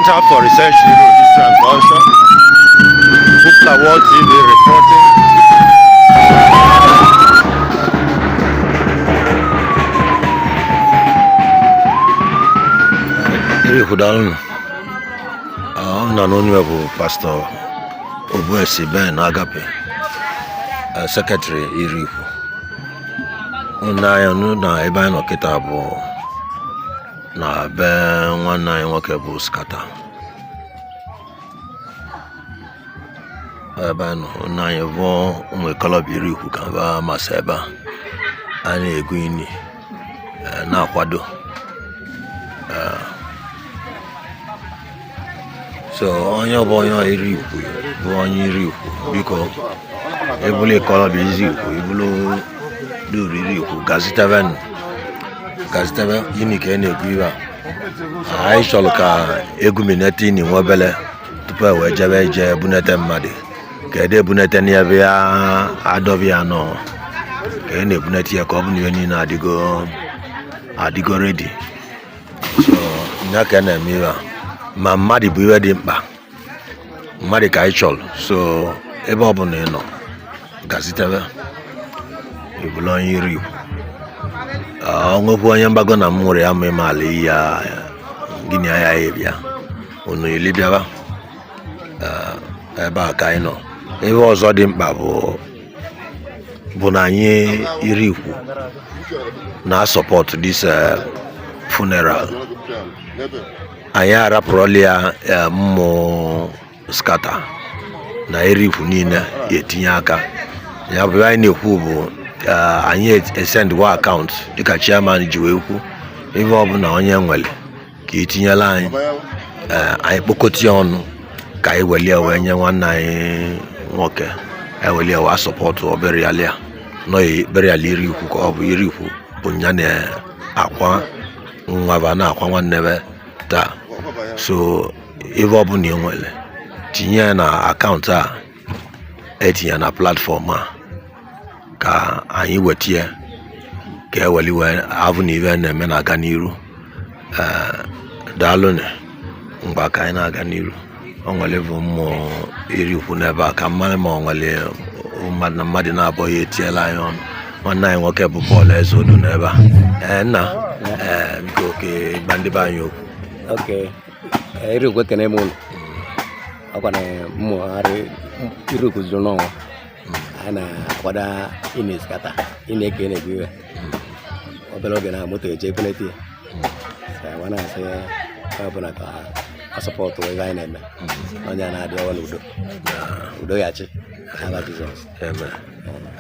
Center for Research in History and Culture. Hoopla World TV reporting. Irikwu, daalụ. Ọ nọ n'onu bụ Pastor Obuesi Ben Agape, Secretary Irikwu. Unu anya nụ na ebe anyị nọ kịta bụ na be nwanne anyị nwoke bụ Scatter. Ebe anyị nọ, unu anyị bụ ụmụ ikolobịa Irikwu ka ba masị ebe a a na-egwu ini, na-akwado. So onye bụ onye Irikwu bụ onye Irikwu, biko, ebulu ikolobịa Izikwu, ebulu duru Irikwu, gazitebe, gazitebe ini ka ị na-egwu ibe a. Anyị chọrọ ka egwuminete ini nwa obele tupu e wee jebe ije bunete mmadụ, ka ede ebunete n'ebe ya adọbi ya nọ, ka e na-ebunete ya, ka ọ bụ na ihe niile adịgo adịgo ready. So nya ka a na-eme ihe a, ma mmadụ bụ ihe dị mkpa, mmadụ ka anyị chọrọ. So ebe ọ bụla ị nọ, gazitebe, ebulu onye Irikwu. Ọ nwekwa onye mgbago na m nwere ya, ma ịma ala iyi ya gịnị ya ya bịa unu ili bịaba. Ebe a ka anyị nọ. Ihe ọzọ dị mkpa bụ na anyị Irikwu na support this funeral. Anyị arapụrụla ya, mmụ Scatter na Irikwu niile ya etinye aka. Ya bụ anyị na-ekwu bụ anyị esendwa account dịka chairman ji wee kwu. Ihe ọbụla onye nwere ka etinyela anyị, anyị kpokọta ya ọnụ ka anyị welie wee nye nwanne anyị nwoke, ewelie wee support burial ya nọ, burial Irikwu, ka ọ bụ Irikwu bụ nya na-akwa nwa ba na-akwa nwanne be taa. So ebe ọbụla ị nwere, tinye ya na account a etinye na platform a, ka anyị weta ya ka eweli wee avụ na ibe na-eme na-aga n'iru. Ee, daalụnụ. Mgbe ka anyị na-aga n'iru, o nwere bụ mmụọ Irikwu n'ebe a ka mmadụ, ma ọ nwere mmadụ na mmadụ na-abụọ ya etiela anyị ọnụ. Nwanne anyị nwoke bụ Paul Ezeodu n'ebe a. Ee, nna, ee, biko, ka gba ndị be anyị okwu. Ok, Irikwu, ekene m unu. Ọkwa na mmụgharị Irikwu zuru n'ọnwa anyị na-akwado ịna Scatter, ị na-eke na-egbu iwe obere oge na moto eje ebunete ya. So anyị na-asị onye ọbụla ka ọ support ebe anyị na-eme na onye a na-adị ọwa n'udo, udo ya chi n'aba Jizọs. Amen.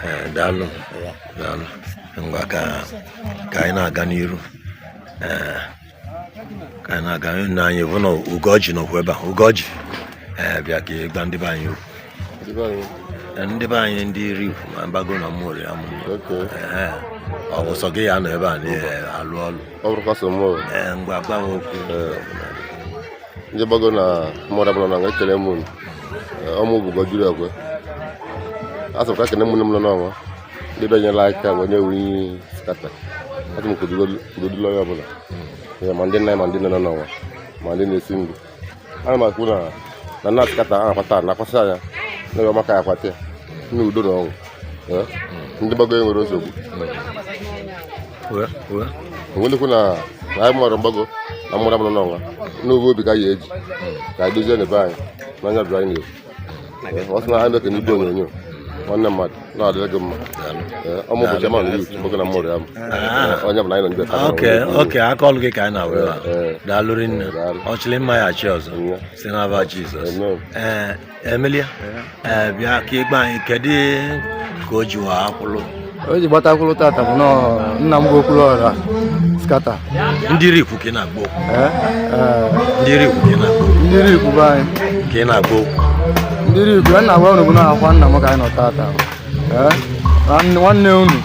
Ee, daalụ. Ya. Daalụ. Ngwa, ka anyị na-aga n'iru. Ee, ka anyị na-aga nna anyị bụ na Ugoji nọkwa ebe a. Ugoji, ee, bịa ka ị gwa ndị be anyị okwu. Ee, ndị be anyị ndị Irikwu ma mbago na mmụọ ya mụ. Ee, ọ bụ sọ gị ya nọ ebe a na-alụ ọlụ? Ọ bụrụkwa sọ mụ. Ee, ngwa, gwa m okwu. Ndị gbago na mmadụ ọbụla na ekele m unu. Ọmụ bụ Gojuru Ekwe. A sị m ka ekene m nne m nọ n'ọnwa, ndị bịa nyere aka wee nye wee Scatter. Asị m ka udo dịrị onye ọbụla. Ee, ma ndị nna anyị, ma ndị nne nọ n'ọnwa, ma ndị na-esi nri. Ana m ekwu na nna Scatter a na-akwata na-akwasị anya na ebe ọmaka ya akwata ya na udo na ọṅụ. Ee, ndị gbago enwere nsogbu. Wee, wee. Onwelekwu na anyị mmadụ mgbago na mmadụ ọbụla n'ọnwa n'oge obi ka anyị eji ka anyị dozie n'ebe anyị n'anya bụrụ anyị na-ekwu. Ọ sị na anyị meke n'igwe onyonyo nwanne mmadụ na-adịrị gị mma. Ee, ọmụ bụ chairman youth mgbago na mmụrụ ya m. Ee, onye bụ na anyị nọ n'igwe taa. Okay, aka ọlụ gị ka anyị na-awụ ebe a. Ee. Daalụ rinne. Daalụ. Ọchịlị mma ya achị ọzọ. Amen. Si n'aba Jizọs. Amen. Ee, Emilia, ee, bịa ka ịgba anyị kedu ka o ji wa akwụlụ. O ji gbatakwuru tata bụ nọọ nna m bụ Okwuluọra Scatter. Ndị Irikwu ka ị na-agba okwu. Ee, ee. Ndị Irikwu ka ị na-agba okwu. Ndị Irikwu be anyị. Ka ị na-agba okwu. Ndị Irikwu ya na-agwa unu bụ na akwa nna m ka anyị nọ tata. Ee, na nwanne unu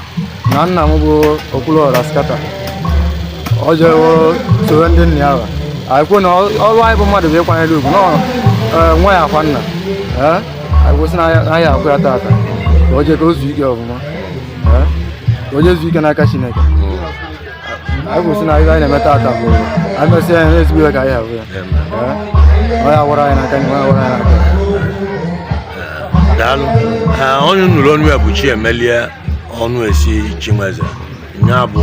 na nna m bụ Okwuluọra Scatter, ọ jewo soro ndị nna ya ha. Anyị kwuo na ọrụ anyị bụ mmadụ bụ ịkwanyere ugwu nọ. Ee, nwa ya akwa nna. Ee, anyị kwụsị na anyị akwa ya tata ka o jee ka o zuo ike ọfụma. Ee, ka o jee zuo ike n'aka Chineke. Anyị kwụsị na ihe anyị na-eme tata bụ anyị mesịa ya n'ezigbo ihe ka anyị ahụ ya. Ee. Ọ ya wụrụ anyị n'aka nri, ọ ya wụrụ anyị n'aka. Daalụ. Onye nụrụ ọnụ ya bụ Chiemelie Ọnụesi Chinweze, ya bụ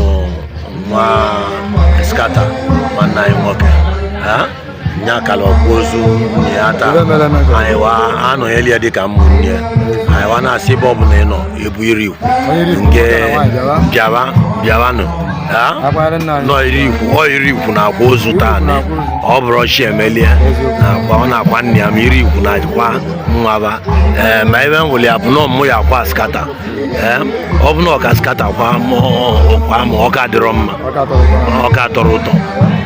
nwa Skata, nwanne anyị nwoke. Nya kala ọkwa ozu nwunye ya taa. Ibe mere eme ka- Anyị wa anọnyeli ya dịka ụmụnne ya. Anyị wa na-asị ebe ọ bụla ị nọ ebu iri ikwu Onye iri ikwu nke nwoke na nwaanyị bịawa. Bịawa, bịawanụ. Akwanyere nna anyị. Nọ iri ikwu, ọ iri ikwu na-akwa ozu taa Iri nị. ikwu na-akwa Ọ bụrụ Chiemelie na-akwa, ọ na-akwa nne ya, ma iri ikwu na-akwa nwaba. Ee, ma ebe m hụrụ ya bụ na ọmụ ya akwa Skata. Ee, ọ bụ na ọka Skata kwa ma kwa ma ọ ka dịrọ mma. Ọ ka tọrọ ụtọ. Ọ ka tọrọ ụtọ,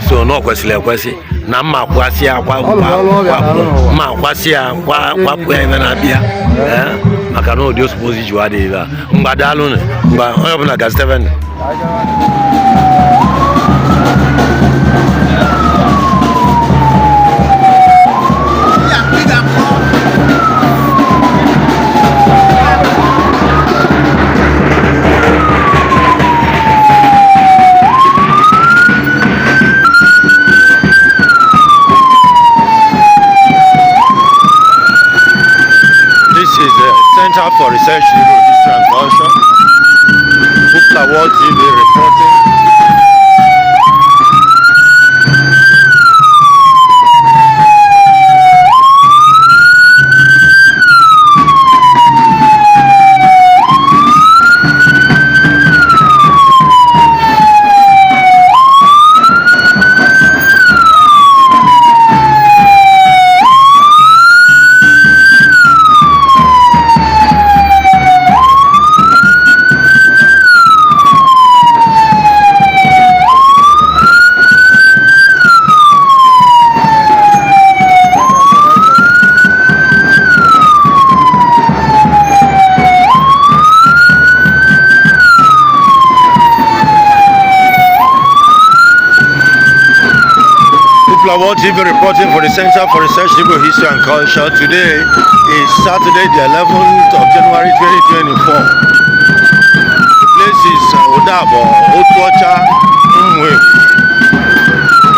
so na ọ kwesịrị ekwesị na mma kwasị ya kwa. Ọ lụrụ ọrụ ọ bịara arụ n'ụwa. Mma kwasị ya kwa kwapụ ya ebe na-abịa. Ee, maka na ụdị osipozi ji adịghị ebe a mgba. Daalụ nụ. Mgba, onye ọbụla ga Steven. This is the Center for Research in Igbo History and Culture. Hoopla World TV reporting. Hoopla World TV reporting for the Center for Research in Igbo History and Culture. Today is Saturday, the 11th of January 2024. The place is Odabo, Otuocha, Umwe.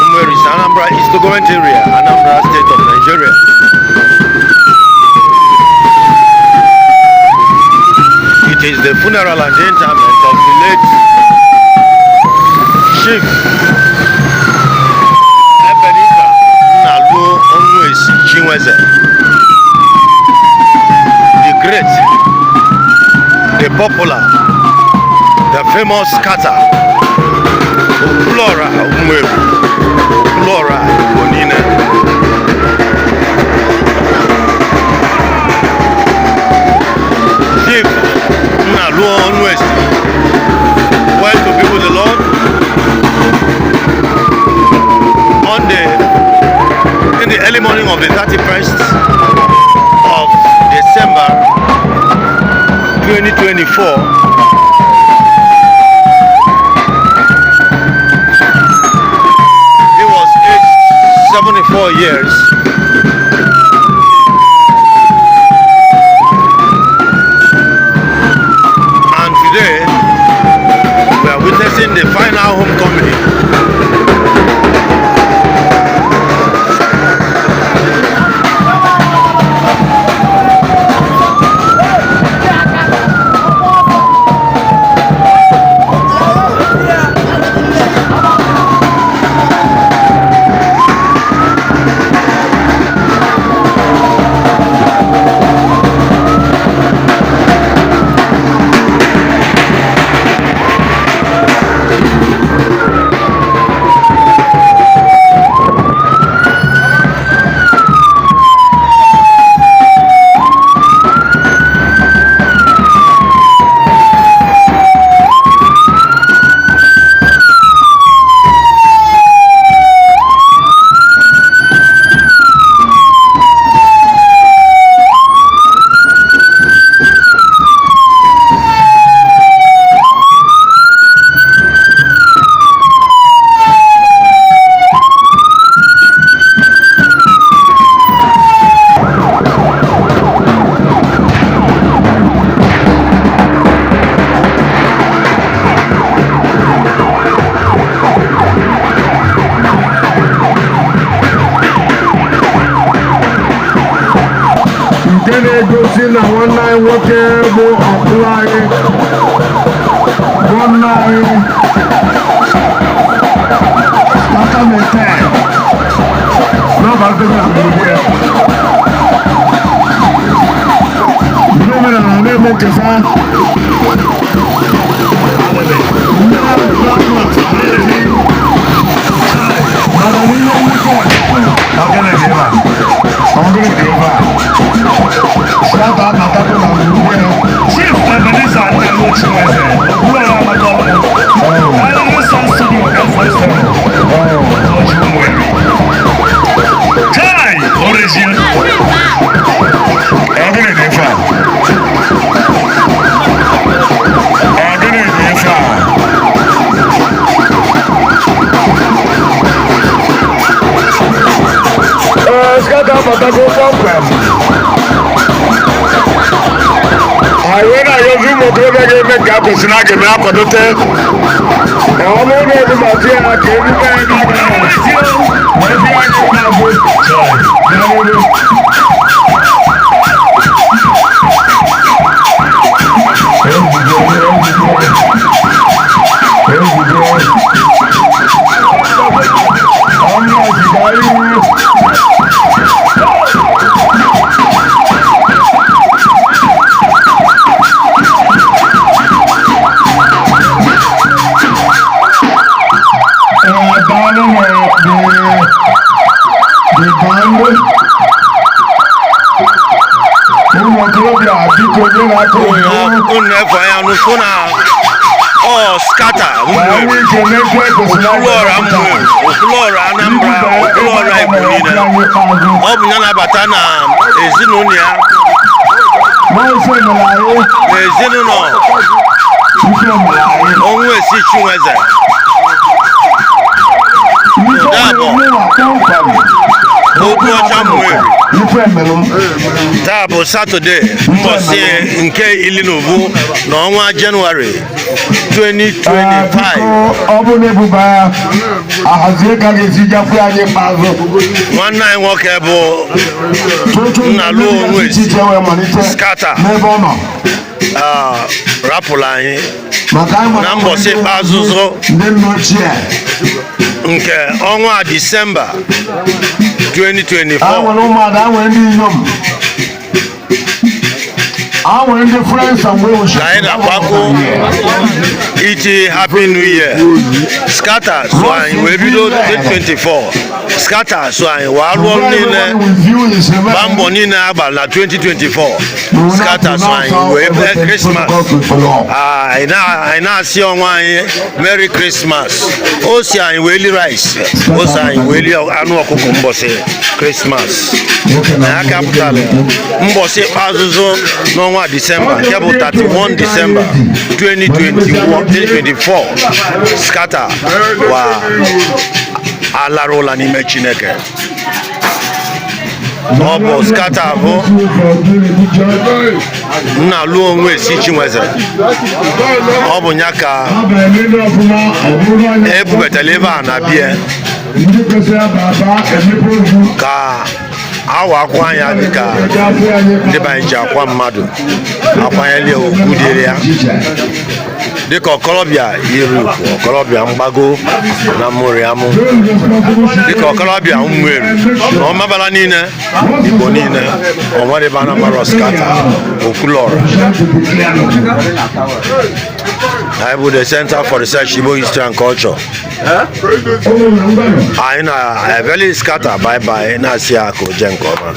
Umwe is Anambra East Government Area, Anambra State of Nigeria. It is the funeral and interment of the late Chief Ebenezer Nnaluo Onwuesi Chinweze, the great, the popular, the famous Skata, Okwuluora Umuebu, Okwuluora Igbo niile. Chief Nnaluo Onwuesi went to be with the Lord on the in the early morning of the 31st of December 2024. He was aged 74 years. And today, we are witnessing the final homecoming. Na-asị na nwanne anyị nwoke bụ ọkpụ anyị, bụ nna anyị Tata Mete n'ọbalị na gburugburu ya. Ndị omenala na-eme nkesa ndị maka na ihe mwute ọgịnị dị ebe a, ọgịnị dị ebe a. Sata abatako na gburugburu ya. Chief Ebenezer Nnalu Chinweze, Okwuluọra Amakọlụ, Island Sun Studio F47, George Umweri. Chai! Origin. Ọgịnị dị ife a? Ọgịnị dị ife a? Ee, Sata abatako kpọmkwem. Anyị wee na-ayọzi ụmụ okorobịa ga-eme nke a kwesịrị na a ga-eme akwadote. Ọ bụrụ na ebubata ya ka emume anyị na-aga wee bịa anyị na-abụ bịa n'ihu. Ụmụ okorobịa, biko nye na-aka obodo. Unu efe anya n'ụfụ na ọ Scatter Wee nwee Ụmụeri, ike mekwe kwesịrị Okwuluọra Ụmụeri, Okwuluọra Anambra, Okwuluọra Igbo niile. Ọ bụ ya na-abata na ezinụlọ ya Maịsị mere anyị na ezinụlọ ife mere anyị Onwuesi Chinweze. ife mere mụnwa kpọmkwem. Okwu ọcha Ụmụeri. Ife mere m. Taa bụ Satọde, mbọsị nke 12 n'ọnwa Jenụwarị 2025. Biko, ọ bụ na ebuba ya ahazie ka a ga-esi jakwu anyị ikpeazụ. Nwanne anyị nwoke bụ Tutu Nna Luo Onwesi. iche iche wee malite Scatter. n'ebe ọ nọ rapụrụ anyị maka anyị mara na mbọsị ikpeazụ zụ ndị nna ochie nke ọnwa Disemba a 2024. nwere ụmụada, a nwere ndị inyom, a nwere ndị friends and well Ka anyị na-akwakọ iti Happy New Year. Scatter so anyị wee bido 2024. Scatter so anyị wee rụọ ọrụ niile, gbaa mbọ niile agba na 2024. Scatter so anyị wee mee Christmas. Anyị na-asị ọnwa anyị Merry Christmas. O si anyị wee li rice, o si anyị wee li anụ ọkụkọ mbọsị Christmas na ya ka pụtara mbọsị ikpeazụ n'ọnwa Disemba nke bụ 31 Disemba 2021 2024. Scatter wa alara ụla n'ime Chineke. Ọ bụ Scatter bụ nna lụọ onwe esi Chinweze. Ọ bụ ya ka ebubatara ebe a na bie ka awa akwa anya dịka ndị be anyị ji akwa mmadụ akwanyela ugwu dịrị ya dịka ọkọlọbịa iri ukwu, ọkọlọbịa mgbago na mmụrịamụ, dịka ọkọlọbịa Ụmụeri na ọmabala niile, Igbo niile onwerebe na mara Scatter Okwuluọra. Anyị bụ the Center for Research Igbo History and Culture. Anyị na-ebeli Scatter bye bye, na-asị ya ka o jee nke ọma.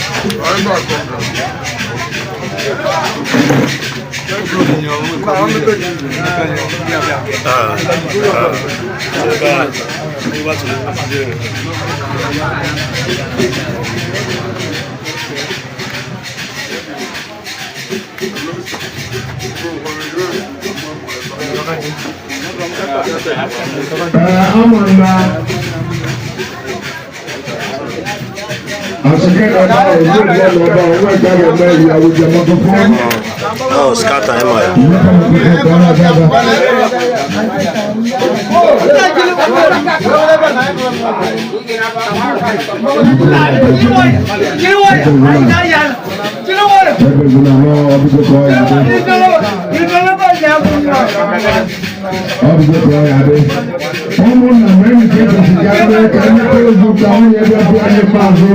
Ama na asike na ba ojú ìlú ọba owó ẹ̀ka rẹ̀ mẹ́ ìyàwó jẹmọ́ tó fún. Oh, Scatter ịma ya. Ebezina n'ọdụgo ka ọ ya dị. Ọdụgo ka ọ ya dị. Ụmụnna m, enyi ka ekwesị ka mee ka ndị ozu ka nwunye bịa bụ anyị ikpeazụ.